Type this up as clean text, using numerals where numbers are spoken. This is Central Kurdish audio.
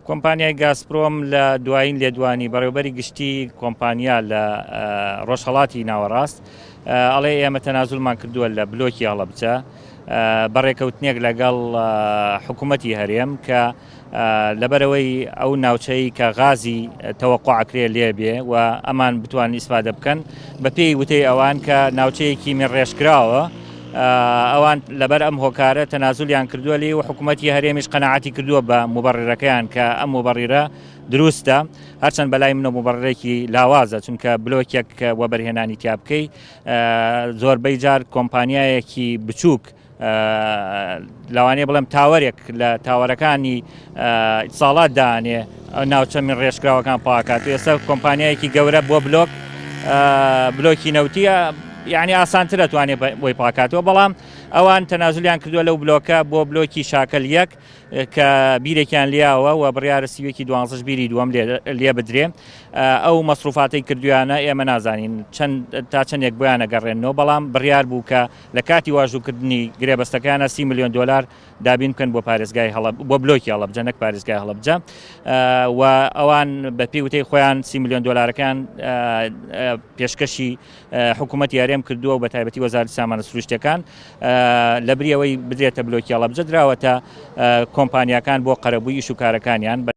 کۆمپانیای گازپرۆم لە دوایین لێدوانی بەڕێوبەری گشتی کۆمپانیا لە ڕۆژهەڵاتی ناوەڕاست ئەڵێ ئێمە تەنازولمان کردووە لە بلۆکی هەڵەبجە بە ڕێکەوتنێک لەگەڵ حکوومەتی هەرێم کە لەبەرەوەی ئەو ناوچەی کە غازی تەوەقع ئەکرێ لێ بێ و ئەمان بتوان ئیسفادە بکەن بە پێی وتەی ئەوان کە ناوچەیەکی مێڕێژکراوە ئەوان لەبەر ئەم هۆکارە تەنازولیان کردووە لێی و حکوومەتی هەرێمیش قەناعەتی کردووە بە موبەڕیرەکەیان کە ئەم موبەڕیرە دروستە هەرچەند بەلای منە موبەڕێکی لاوازە چونکە بلۆکێک وەبەرهێنانی تیا بکەی زۆربەی جار کۆمپانیایەکی بچووک لەوانەیە بڵێم تاوەرێک لە تاوەرەکانی ساڵات دانێ ناوچە من ڕێژکراوەکان پاکات و ئێستا کۆمپانیایەکی گەورە بۆ بلۆک بلۆکی نەوتیە یعنی ئاسانترە توانێت بۆی پاکاتەوە بەڵام ئەوان تەنازلیان کردووە لەو بلۆکە بۆ بلۆکی شاکەل یەک کە بیرێکیان لیاوە و بڕیارە سیوەکی دوانزش بیری دووەم لێ بدرێ ئەو مەسروفاتی کردویانە ئێمە نازانین چەند تا چەندێک بۆیانە گەڕێنەوە بەڵام بڕیار بوو کە لە کاتی واژووکردنی گرێبەستەکەیانە 30 ملیۆن دۆلار دابین بکەن بۆ پارێزگای هەڵەب بۆ بلۆکی هەڵەبجە نەک پارێزگای هەڵەبجە و ئەوان بە پێی وتەی خۆیان 30 ملیۆن دۆلارەکان پێشکەشی حکوومەتی هەرێم کردووە و بە تایبەتی وەزارەتی سامانە سروشتەکان لە بریەوەی بدرێتە بلۆکی هەڵەبجە دراوەتە کۆمپانیاکان بۆ قەرەبووی ئیش و کارەکانیان.